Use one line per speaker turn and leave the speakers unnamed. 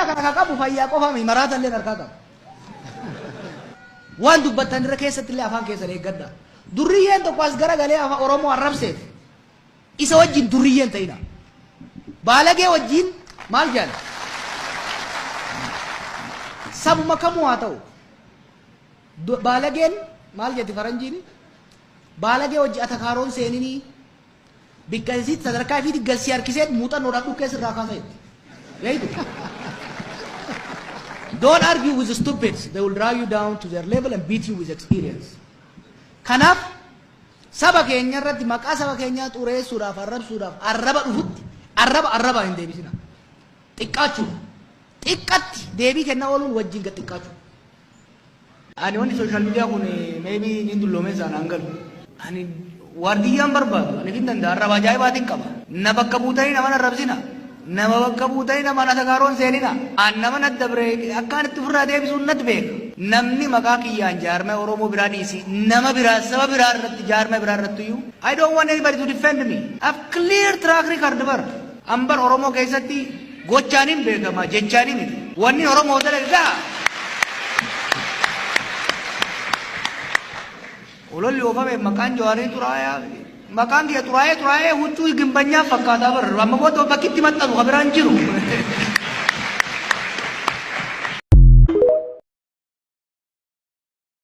Bilbila kana ka qabu fayyaa qofa miti maraata illee harkaa qaba. Waan dubbattan irra keessatti illee afaan keessan eeggadha. Durriyyeen tokko as garagalee afaan Oromoo arrabseef isa wajjin durriyyeen ta'ina. Baalagee wajjin maal jedhan? Sabuma kamuu haa ta'u. Baalageen maal jetti faranjiin? Baalagee wajji atakaaroon seeninii bikka isiitti sadarkaa ifiitti gad si harkisee muuxannoodhaan dhukkee sirraa kaasa jetti. Beektu? Don't argue with the stupids. They will drag you down to their level and beat you with experience. Kanaaf saba keenya irratti maqaa saba keenyaa xureessuudhaaf arrabsuudhaaf arraba dhufutti arraba arrabaan hin deebisina. Xiqqaachuudha. Xiqqatti deebii kennaa ooluun wajjin gad xiqqaachuudha. Ani wanni social media kun maybe niin dulloomee isaan aan galu. Ani waardiyyaan barbaadu ani fin danda'a arraba ajaa'ibaatiin qaba. Na bakka buutanii nama arrabsina. Nama bakka buutanii nama na sakaaroon seenina. An nama na dabre akkaan itti ofirraa deebisuun natti beeka. Namni maqaa kiyyaan jaarmaya Oromoo biraa dhiisi nama biraa saba biraa irratti jaarmaya biraa irratti iyyuu I don't want anybody to defend me. I have clear track record bar. An bar Oromoo keessatti Gochaanin beekama jechaanii miti. Wanni Oromoo dalage gaha. Ololli oofame maqaan Jawaarii xuraayaa maqaan kiyya xuraayee xuraayee huccuu gimbanyaa fakkaataa bar amma booda bakki itti maxxanu ka biraan jiru.